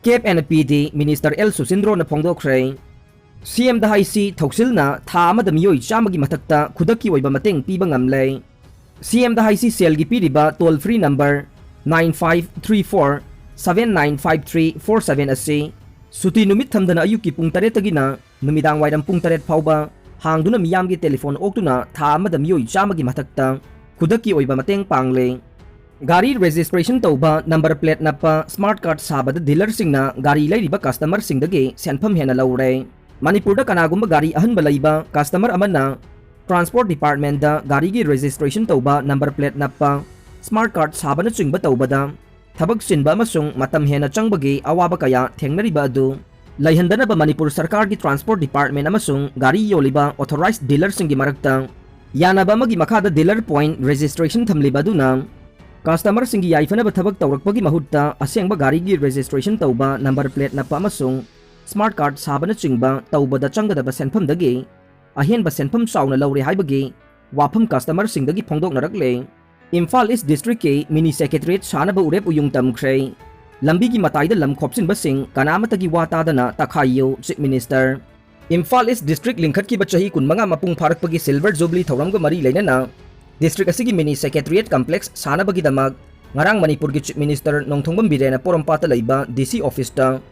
ꯀꯦꯞ ꯑꯦꯟ ꯄꯤ ꯗꯤ ꯃꯤꯅꯤꯁꯇꯔ ꯑꯦꯜ ꯁꯨꯁꯤꯟꯗ꯭ꯔꯣꯅ ꯐꯣꯡꯗꯣꯛꯈ꯭ꯔꯦ꯫ ꯁꯤ ꯑꯦꯝꯗ ꯍꯥꯏꯁꯤ ꯊꯧꯁꯤꯜꯅ ꯊꯥ ꯑꯃꯗ ꯃꯤꯑꯣꯏ ꯆꯥꯝꯃꯒꯤ ꯃꯊꯛꯇ ꯈꯨꯗꯛꯀꯤ ꯑꯣꯏꯕ ꯃꯇꯦꯡ ꯄꯤꯕ ꯉꯝꯂꯦ꯫ ꯁꯤ ꯑꯦꯝꯗ ꯍꯥꯏꯁꯤ ꯁꯦꯜꯒꯤ ꯄꯤꯔꯤꯕ toll free number nine five three four seven nine five three four seven ꯑꯁꯤ ꯁꯨꯇꯤ ꯅꯨꯃꯤꯠ ꯊꯝꯗꯅ ꯑꯌꯨꯛꯀꯤ ꯄꯨꯡ ꯇꯔꯦꯠꯇꯒꯤꯅ ꯅꯨꯃꯤꯗꯥꯡ ꯋꯥꯏꯔꯝ ꯄꯨꯡ ꯇꯔꯦꯠ ꯐꯥꯎꯕ ꯍꯥꯡꯗꯨꯅ ꯃꯤꯌꯥꯝꯒꯤ ꯇꯦꯂꯤꯐꯣꯟ ꯑꯣꯛꯇꯨꯅ ꯊꯥ ꯑꯃꯗ ꯃꯤꯑꯣꯏ ꯆꯥꯝꯃꯒꯤ ꯃꯊꯛꯇ ꯈꯨꯗꯛꯀꯤ ꯑꯣꯏꯕ ꯃꯇꯦꯡ ꯄꯥꯡꯂꯦ꯫ ꯒꯥꯔꯤ registration ꯇꯧꯕ, number plate ꯅꯞꯄ, smart card ꯁꯥꯕꯗ dealerꯁꯤꯡꯅ ꯒꯥꯔꯤ ꯂꯩꯔꯤꯕ customerꯁꯤꯡꯗꯒꯤ ꯁꯦꯟꯐꯝ ꯍꯦꯟꯅ ꯂꯧꯔꯦ꯫ ꯃꯅꯤꯄꯨꯔꯗ ꯀꯅꯥꯒꯨꯝꯕ ꯒꯥꯔꯤ ꯑꯍꯟꯕ ꯂꯩꯕ customer ꯑꯃꯅ transport departmentꯗ ꯒꯥꯔꯤꯒꯤ registration ꯇꯧꯕ, number plate ꯅꯞꯄ, smart card ꯁꯥꯕꯅꯆꯤꯡꯕ ꯇꯧꯕꯗ ꯊꯕꯛ ꯆꯤꯟꯕ ꯑꯃꯁꯨꯡ ꯃꯇꯝ ꯍꯦꯟꯅ ꯆꯪꯕꯒꯤ ꯑꯋꯥꯕ ꯀꯌꯥ ꯊꯦꯡꯅꯔꯤꯕ ꯑꯗꯨ ꯂꯩꯍꯟꯗꯅꯕ ꯃꯅꯤꯄꯨꯔ ꯁꯔꯀꯥꯔꯒꯤ transport department ꯑꯃꯁꯨꯡ ꯒꯥꯔꯤ ꯌꯣꯜꯂꯤꯕ authorized dealerꯁꯤꯡꯒꯤ ꯃꯔꯛꯇ ꯌꯥꯅꯕ ꯑꯃꯒꯤ ꯃꯈꯥꯗ dealer point registration ꯊꯝꯂꯤꯕ ꯑꯗꯨꯅ customerꯁꯤꯡꯒꯤ ꯌꯥꯏꯐꯅꯕ ꯊꯕꯛ ꯇꯧꯔꯛꯄꯒꯤ ꯃꯍꯨꯠꯇ ꯑꯁꯦꯡꯕ ꯒꯥꯔꯤꯒꯤ registration ꯇꯧꯕ, number plate ꯅꯞꯄ ꯑꯃꯁꯨꯡ smart card ꯁꯥꯕꯅꯆꯤꯡꯕ ꯇꯧꯕꯗ ꯆꯪꯒꯗꯕ ꯁꯦꯟꯐꯝꯗꯒꯤ ꯑꯍꯦꯟꯕ ꯁꯦꯟꯐꯝ ꯆꯥꯎꯅ ꯂꯧꯔꯦ ꯍꯥꯏꯕꯒꯤ ꯋꯥꯐꯝ customerꯁꯤꯡꯗꯒꯤ ꯐꯣꯡꯗꯣꯛꯅꯔꯛꯂꯦ꯫ ꯏꯝꯐꯥꯜ East Districtꯀꯤ mini secretariat ꯁꯥꯅꯕ ꯎꯔꯦꯞ ꯎꯌꯨꯡ ꯇꯝꯈ꯭ꯔꯦ꯫ ꯂꯝꯕꯤꯒꯤ ꯃꯇꯥꯏꯗ ꯂꯝ ꯈꯣꯞꯆꯤꯟꯕꯁꯤꯡ ꯀꯅꯥꯃꯠꯇꯒꯤ ꯋꯥ ꯇꯥꯗꯅ ꯇꯛꯈꯥꯏꯌꯨ, Chief Minister꯫ Imphal East District ꯂꯤꯡꯈꯠꯈꯤꯕ ꯆꯍꯤ ꯀꯨꯟꯃꯉꯥ ꯃꯄꯨꯡ ꯐꯥꯔꯛꯄꯒꯤ Silver Jubilee ꯊꯧꯔꯝꯒ ꯃꯔꯤ ꯂꯩꯅꯅ district ꯑꯁꯤꯒꯤ mini secretariat complex ꯁꯥꯅꯕꯒꯤꯗꯃꯛ ꯉꯔꯥꯡ ꯃꯅꯤꯄꯨꯔꯒꯤ Chief Minister ꯅꯣꯡꯊꯣꯝꯕꯝ ꯕꯤꯔꯦꯟꯅ ꯄꯣꯔꯣꯝꯄꯥꯠꯇ ꯂꯩꯕ D C officeꯇ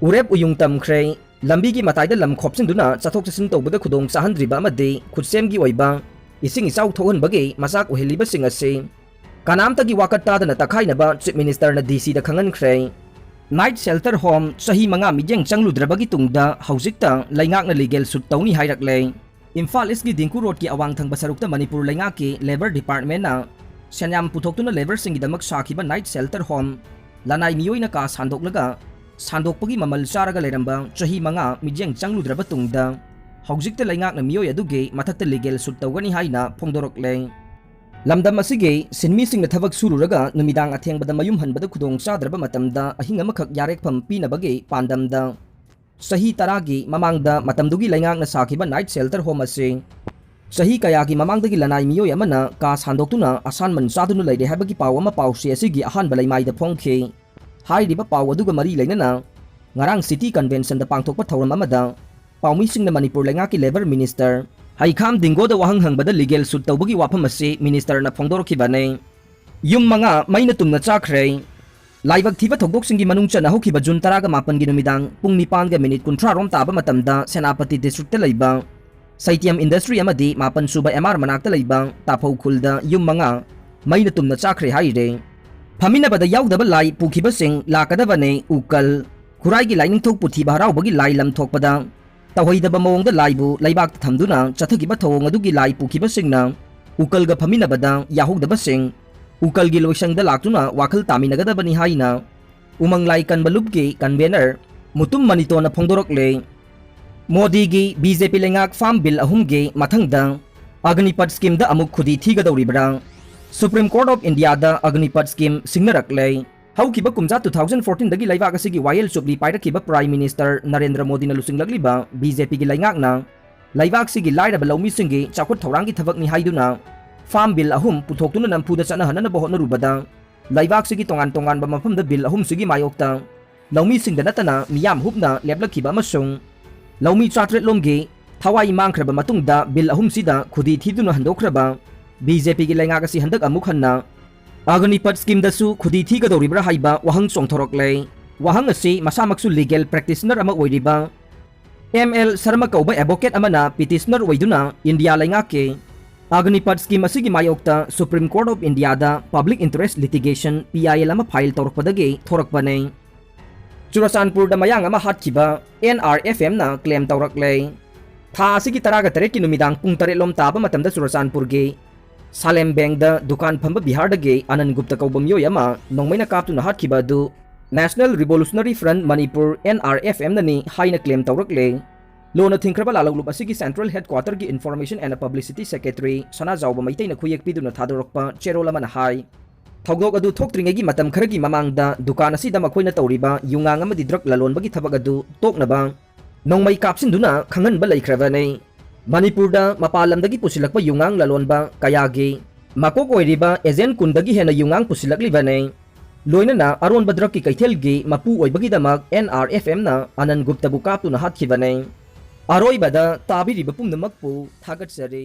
ꯎꯔꯦꯞ ꯎꯌꯨꯡ ꯇꯝꯈ꯭ꯔꯦ꯫ ꯂꯝꯕꯤꯒꯤ ꯃꯇꯥꯏꯗ ꯂꯝ ꯈꯣꯞꯆꯤꯟꯗꯨꯅ ꯆꯠꯊꯣꯛ ꯆꯠꯁꯤꯟ ꯇꯧꯕꯗ ꯈꯨꯗꯣꯡ ꯆꯥꯍꯟꯗ꯭ꯔꯤꯕ ꯑꯃꯗꯤ ꯈꯨꯠꯁꯦꯝꯒꯤ ꯑꯣꯏꯕ ꯏꯁꯤꯡ ꯏꯆꯥꯎ ꯊꯣꯛꯍꯟꯕꯒꯤ ꯃꯆꯥꯛ ꯑꯣꯏꯍꯜꯂꯤꯕꯁꯤꯡ ꯑꯁꯤ ꯀꯅꯥꯝꯇꯒꯤ ꯋꯥꯀꯠ ꯇꯥꯗꯅ ꯇꯛꯈꯥꯏꯅꯕ Chief Ministerꯅ D Cꯗ ꯈꯪꯍꯟꯈ꯭ꯔꯦ꯫ Night shelter home ꯆꯍꯤ ꯃꯉꯥ ꯃꯤꯠꯌꯦꯡ ꯆꯪꯂꯨꯗ꯭ꯔꯕꯒꯤ ꯇꯨꯡꯗ ꯍꯧꯖꯤꯛꯇ ꯂꯩꯉꯥꯛꯅ legal suit ꯇꯧꯅꯤ ꯍꯥꯏꯔꯛꯂꯦ꯫ ꯏꯝꯐꯥꯜ Eastꯀꯤ ꯗꯤꯡꯀꯨ ꯔꯣꯗꯀꯤ ꯑꯋꯥꯡ ꯊꯪꯕ ꯁꯔꯨꯛꯇ ꯃꯅꯤꯄꯨꯔ ꯂꯩꯉꯥꯛꯀꯤ Labour Departmentꯅ ꯁꯦꯟꯌꯥꯝ ꯄꯨꯊꯣꯛꯇꯨꯅ labourꯁꯤꯡꯒꯤꯗꯃꯛ ꯁꯥꯈꯤꯕ night shelter home ꯂꯅꯥꯏ ꯃꯤꯑꯣꯏꯅ ꯀꯥ ꯁꯥꯟꯗꯣꯛꯂꯒ ꯁꯥꯟꯗꯣꯛꯄꯒꯤ ꯃꯃꯜ ꯆꯥꯔꯒ ꯂꯩꯔꯝꯕ ꯆꯍꯤ ꯃꯉꯥ ꯃꯤꯠꯌꯦꯡ ꯆꯪꯂꯨꯗ꯭ꯔꯕ ꯇꯨꯡꯗ ꯍꯧꯖꯤꯛꯇ ꯂꯩꯉꯥꯛꯅ ꯃꯤꯑꯣꯏ ꯑꯗꯨꯒꯤ ꯃꯊꯛꯇ legal suit ꯇꯧꯒꯅꯤ ꯍꯥꯏꯅ ꯐꯣꯡꯗꯣꯔꯛꯂꯦ꯫ ꯂꯝꯗꯝ ꯑꯁꯤꯒꯤ ꯁꯤꯟꯃꯤꯁꯤꯡꯅ ꯊꯕꯛ ꯁꯨꯔꯨꯔꯒ ꯅꯨꯃꯤꯗꯥꯡ ꯑꯊꯦꯡꯕꯗ ꯃꯌꯨꯝ ꯍꯟꯕꯗ ꯈꯨꯗꯣꯡ ꯆꯥꯗ꯭ꯔꯕ ꯃꯇꯝꯗ ꯑꯍꯤꯡ ꯑꯃꯈꯛ ꯌꯥꯔꯦꯛꯐꯝ ꯄꯤꯅꯕꯒꯤ ꯄꯥꯟꯗꯝꯗ ꯆꯍꯤ ꯇꯔꯥꯒꯤ ꯃꯃꯥꯡꯗ ꯃꯇꯝꯗꯨꯒꯤ ꯂꯩꯉꯥꯛꯅ ꯁꯥꯈꯤꯕ night shelter home ꯑꯁꯤ ꯆꯍꯤ ꯀꯌꯥꯒꯤ ꯃꯃꯥꯡꯗꯒꯤ ꯂꯅꯥꯏ ꯃꯤꯑꯣꯏ ꯑꯃꯅ ꯀꯥ ꯁꯥꯟꯗꯣꯛꯇꯨꯅ ꯑꯁꯥꯟꯃꯟ ꯆꯥꯗꯨꯅ ꯂꯩꯔꯦ ꯍꯥꯏꯕꯒꯤ ꯄꯥꯎ ꯑꯃ ꯄꯥꯎꯆꯦ ꯑꯁꯤꯒꯤ ꯑꯍꯥꯟꯕ ꯂꯩꯃꯥꯏꯗ ꯐꯣꯡꯈꯤ꯫ ꯍꯥꯏꯔꯤꯕ ꯄꯥꯎ ꯑꯗꯨꯒ ꯃꯔꯤ ꯂꯩꯅꯅ ꯉꯔꯥꯡ City Conventionꯗ ꯄꯥꯡꯊꯣꯛꯄ ꯊꯧꯔꯝ ꯑꯃꯗ ꯄꯥꯎꯃꯤꯁꯤꯡꯅ ꯃꯅꯤꯄꯨꯔ ꯂꯩꯉꯥꯛꯀꯤ Labour Minister ꯍꯩꯈꯥꯝ ꯗꯤꯡꯒꯣꯗ ꯋꯥꯍꯪ ꯍꯪꯕꯗ ꯂꯤꯒꯦꯜ ꯁꯨꯠ ꯇꯧꯕꯒꯤ ꯋꯥꯐꯝ ꯑꯁꯤ ꯃꯤꯅꯤꯁꯇꯔꯅ ꯐꯣꯡꯗꯣꯔꯛꯈꯤꯕꯅꯤ꯫ ꯌꯨꯝ ꯃꯉꯥ ꯃꯩꯅ ꯇꯨꯝꯅ ꯆꯥꯈ꯭ꯔꯦ꯫ ꯂꯥꯏꯕꯛ ꯊꯤꯕ ꯊꯧꯗꯣꯛꯁꯤꯡꯒꯤ ꯃꯅꯨꯡ ꯆꯟꯅ ꯍꯧꯈꯤꯕ ꯖꯨꯟ ꯇꯔꯥꯒ ꯃꯥꯄꯟꯒꯤ ꯅꯨꯃꯤꯗꯥꯡ ꯄꯨꯡ ꯅꯤꯄꯥꯟꯒ ꯃꯤꯅꯤꯠ ꯀꯨꯟꯊ꯭ꯔꯥ ꯔꯣꯝ ꯇꯥꯕ ꯃꯇꯝꯗ ꯁꯦꯅꯥꯄꯇꯤ ꯗꯤꯁꯇ꯭ꯔꯤꯛꯇ ꯂꯩꯕ ꯁꯩꯇꯤꯌꯝ ꯏꯟꯗꯁꯇ꯭ꯔꯤ ꯑꯃꯗꯤ ꯃꯥꯄꯟ ꯁꯨꯕ ꯑꯦꯝ ꯑꯥꯔ ꯃꯅꯥꯛꯇ ꯂꯩꯕ ꯇꯥꯐꯧ ꯈꯨꯜꯗ ꯌꯨꯝ ꯃꯉꯥ ꯃꯩꯅ ꯇꯨꯝꯅ ꯆꯥꯈ꯭ꯔꯦ ꯍꯥꯏꯔꯦ꯫ ꯐꯝꯃꯤꯟꯅꯕꯗ ꯌꯥꯎꯗꯕ ꯂꯥꯏ ꯄꯨꯈꯤꯕꯁꯤꯡ ꯂꯥꯛꯀꯗꯕꯅꯦ ꯎꯀꯜ꯫ ꯈꯨꯔꯥꯏꯒꯤ ꯂꯥꯏꯅꯤꯡꯊꯧ ꯄꯨꯊꯤꯕ ꯍꯔꯥꯎꯕꯒꯤ ꯂꯥꯏ ꯂꯝ ꯊꯣꯛꯄꯗ ꯇꯧꯍꯩꯗꯕ ꯃꯑꯣꯡꯗ ꯂꯥꯏꯕꯨ ꯂꯩꯕꯥꯛꯇ ꯊꯝꯗꯨꯅ ꯆꯠꯊꯈꯤꯕ ꯊꯧꯑꯣꯡ ꯑꯗꯨꯒꯤ ꯂꯥꯏ ꯄꯨꯈꯤꯕꯁꯤꯡꯅ ꯎꯀꯜꯒ ꯐꯝꯃꯤꯟꯅꯕꯗ ꯌꯥꯍꯧꯗꯕꯁꯤꯡ ꯎꯀꯜꯒꯤ ꯂꯣꯏꯁꯪꯗ ꯂꯥꯛꯇꯨꯅ ꯋꯥꯈꯜ ꯇꯥꯃꯤꯟꯅꯒꯗꯕꯅꯤ ꯍꯥꯏꯅ ꯎꯃꯪ ꯂꯥꯏ ꯀꯟꯕ ꯂꯨꯞꯀꯤ ꯀꯟꯚꯦꯅꯔ ꯃꯨꯇꯨꯝ ꯃꯅꯤꯇꯣꯅ ꯐꯣꯡꯗꯣꯔꯛꯂꯦ꯫ ꯃꯣꯗꯤꯒꯤ ꯕꯤ ꯖꯦ ꯄꯤ ꯂꯩꯉꯥꯛ ꯐꯥꯝ ꯕꯤꯜ ꯑꯍꯨꯝꯒꯤ ꯃꯊꯪꯗ ꯑꯒꯅꯤꯄꯠ ꯁ꯭ꯀꯤꯝꯗ ꯑꯃꯨꯛ ꯈꯨꯗꯤ ꯊꯤꯒꯗꯧꯔꯤꯕ꯭ꯔꯥ? ꯁꯨꯄ꯭ꯔꯤꯝ ꯀꯣꯔꯠ ꯑꯣꯐ ꯏꯟꯗꯤꯌꯥꯗ ꯑꯒꯅꯤꯄꯠ ꯁ꯭ꯀꯤꯝ ꯁꯤꯡꯅꯔꯛꯂꯦ꯫ ꯍꯧꯈꯤꯕ ꯀꯨꯝꯖꯥ two thousand fourteen ꯗꯒꯤ ꯂꯩꯕꯥꯛ ꯑꯁꯤꯒꯤ ꯋꯥꯌꯦꯜ ꯆꯨꯞꯂꯤ ꯄꯥꯏꯔꯛꯈꯤꯕ ꯄ꯭ꯔꯥꯏꯝ ꯃꯤꯅꯤꯁꯇꯔ ꯅꯔꯦꯟꯗ꯭ꯔ ꯃꯣꯗꯤꯅ ꯂꯨꯆꯤꯡꯂꯛꯂꯤꯕ ꯕꯤ ꯖꯦ ꯄꯤꯒꯤ ꯂꯩꯉꯥꯛꯅ ꯂꯩꯕꯥꯛꯁꯤꯒꯤ ꯂꯥꯏꯔꯕ ꯂꯧꯃꯤꯁꯤꯡꯒꯤ ꯆꯥꯎꯈꯠ ꯊꯧꯔꯥꯡꯒꯤ ꯊꯕꯛꯅꯤ ꯍꯥꯏꯗꯨꯅ ꯐꯥꯝ ꯕꯤꯜ ꯑꯍꯨꯝ ꯄꯨꯊꯣꯛꯇꯨꯅ ꯅꯝꯐꯨꯗ ꯆꯠꯅꯍꯟꯅꯅꯕ ꯍꯣꯠꯅꯔꯨꯕꯗ ꯂꯩꯕꯥꯛꯁꯤꯒꯤ ꯇꯣꯉꯥꯟ ꯇꯣꯉꯥꯟꯕ ꯃꯐꯝꯗ ꯕꯤꯜ ꯑꯍꯨꯝꯁꯤꯒꯤ ꯃꯥꯌꯣꯛꯇ ꯂꯧꯃꯤꯁꯤꯡꯗ ꯅꯠꯇꯅ ꯃꯤꯌꯥꯝ ꯍꯨꯞꯅ ꯂꯦꯞꯂꯛꯈꯤꯕ ꯑꯃꯁꯨꯡ ꯂꯧꯃꯤ ꯆꯥꯇ꯭ꯔꯦꯠ ꯂꯣꯝꯒꯤ ꯊꯋꯥꯏ ꯃꯥꯡꯈ꯭ꯔꯕ ꯃꯇꯨꯡꯗ ꯕꯤꯜ ꯑꯍꯨꯝꯁꯤꯗ ꯈꯨꯗꯤ ꯊꯤꯗꯨꯅ ꯍꯟꯗꯣꯛꯈ꯭ꯔꯕ ꯕꯤ ꯖꯦ ꯄꯤꯒꯤ ꯂꯩꯉꯥꯛ ꯑꯁꯤ ꯍꯟꯗꯛ ꯑꯃꯨꯛ ꯍꯟꯅ ꯑꯒꯅꯤꯄꯠ ꯁ꯭ꯀꯤꯝꯗꯁꯨ ꯈꯨꯗꯤ ꯊꯤꯒꯗꯧꯔꯤꯕ꯭ꯔꯥ ꯍꯥꯏꯕ ꯋꯥꯍꯪ ꯆꯣꯡꯊꯣꯔꯛꯂꯦ꯫ ꯋꯥꯍꯪ ꯑꯁꯤ ꯃꯁꯥꯃꯛꯁꯨ ꯂꯤꯒꯦꯜ ꯄ꯭ꯔꯦꯛꯇꯤꯁꯅꯔ ꯑꯃ ꯑꯣꯏꯔꯤꯕ ꯑꯦꯝ ꯑꯦꯜ ꯁꯔꯃ ꯀꯧꯕ ꯑꯦꯗꯚꯣꯀꯦꯠ ꯑꯃꯅ ꯄꯤꯇꯤꯁꯅꯔ ꯑꯣꯏꯗꯨꯅ ꯏꯟꯗꯤꯌꯥ ꯂꯩꯉꯥꯛꯀꯤ ꯑꯒꯅꯤꯄꯠ ꯁ꯭ꯀꯤꯝ ꯑꯁꯤꯒꯤ ꯃꯥꯌꯣꯛꯇ ꯁꯨꯄ꯭ꯔꯤꯝ ꯀꯣꯔꯠ ꯑꯣꯐ ꯏꯟꯗꯤꯌꯥꯗ public interest litigation, P I L, ꯑꯃ ꯐꯥꯏꯜ ꯇꯧꯔꯛꯄꯗꯒꯤ ꯊꯣꯔꯛꯄꯅꯤ꯫ ꯆꯨꯔꯆꯥꯟꯄꯨꯔꯗ ꯃꯌꯥꯡ ꯑꯃ ꯍꯥꯠꯈꯤꯕ ꯑꯦꯟ ꯑꯥꯔ ꯑꯦꯐ ꯑꯦꯝꯅ ꯀ꯭ꯂꯦꯝ ꯇꯧꯔꯛꯂꯦ꯫ ꯊꯥ ꯑꯁꯤꯒꯤ ꯇꯔꯥꯒ ꯇꯔꯦꯠꯀꯤ ꯅꯨꯃꯤꯗꯥꯡ ꯄꯨꯡ ꯇꯔꯦꯠ ꯂꯣꯝ ꯇꯥꯕ ꯃꯇꯝꯗ ꯆꯨꯔꯆꯥꯟꯄꯨꯔꯒꯤ ꯁꯥꯂꯦꯝꯕꯦꯡꯗ ꯗꯨꯀꯥꯟ ꯐꯝꯕ ꯕꯤꯍꯥꯔꯗꯒꯤ ꯑꯅꯟ ꯒꯨꯞꯇ ꯀꯧꯕ ꯃꯤꯑꯣꯏ ꯑꯃ ꯅꯣꯡꯃꯩꯅ ꯀꯥꯞꯇꯨꯅ ꯍꯥꯠꯈꯤꯕ ꯑꯗꯨ National Revolutionary Front Manipur, N R F M, ꯅꯅꯤ ꯍꯥꯏꯅ ꯀ꯭ꯂꯦꯝ ꯇꯧꯔꯛꯂꯦ꯫ ꯂꯣꯟꯅ ꯊꯤꯡꯈ꯭ꯔꯕ ꯂꯥꯂꯣꯡꯂꯨꯞ ꯑꯁꯤꯒꯤ ꯁꯦꯟꯇ꯭ꯔꯦꯜ ꯍꯦꯗꯀ꯭ꯋꯥꯇꯔꯒꯤ information and publicity secretary Sanajaoba ꯃꯩꯇꯩꯅ ꯈꯨꯌꯦꯛ ꯄꯤꯗꯨꯅ ꯊꯥꯗꯣꯔꯛꯄ ꯆꯦꯔꯣꯜ ꯑꯃꯅ ꯍꯥꯏ, ꯊꯧꯗꯣꯛ ꯑꯗꯨ ꯊꯣꯛꯇ꯭ꯔꯤꯉꯩꯒꯤ ꯃꯇꯝ ꯈꯔꯒꯤ ꯃꯃꯥꯡꯗ ꯗꯨꯀꯥꯟ ꯑꯁꯤꯗ ꯃꯈꯣꯏꯅ ꯇꯧꯔꯤꯕ ꯌꯨꯉꯥꯡ ꯑꯃꯗꯤ ꯗ꯭ꯔꯒ ꯂꯂꯣꯟꯕꯒꯤ ꯊꯕꯛ ꯑꯗꯨ ꯇꯣꯛꯅꯕ ꯅꯣꯡꯃꯩ ꯀꯥꯞꯁꯤꯟꯗꯨꯅ ꯈꯪꯍꯟꯕ ꯂꯩꯈ꯭ꯔꯕꯅꯤ꯫ ꯃꯅꯤꯄꯨꯔꯗ ꯃꯄꯥꯟ ꯂꯝꯗꯒꯤ ꯄꯨꯁꯤꯜꯂꯛꯄ ꯌꯨꯉꯥꯡ ꯂꯂꯣꯟꯕ ꯀꯌꯥꯒꯤ ꯃꯀꯣꯛ ꯑꯣꯏꯔꯤꯕ ꯑꯦꯖꯦꯟ ꯀꯨꯟꯗꯒꯤ ꯍꯦꯟꯅ ꯌꯨꯉꯥꯡ ꯄꯨꯁꯤꯜꯂꯛꯂꯤꯕꯅꯤ꯫ ꯂꯣꯏꯅꯅ ꯑꯔꯣꯟꯕ ꯗ꯭ꯔꯒꯀꯤ ꯀꯩꯊꯦꯜꯒꯤ ꯃꯄꯨ ꯑꯣꯏꯕꯒꯤꯗꯃꯛ N R F M ꯅ ꯑꯅꯟ ꯒꯨꯞꯇꯕꯨ ꯀꯥꯞꯇꯨꯅ ꯍꯥꯠꯈꯤꯕꯅꯤ꯫ ꯑꯔꯣꯏꯕꯗ ꯇꯥꯕꯤꯔꯤꯕ ꯄꯨꯝꯅꯃꯛꯄꯨ ꯊꯥꯒꯠꯆꯔꯤ꯫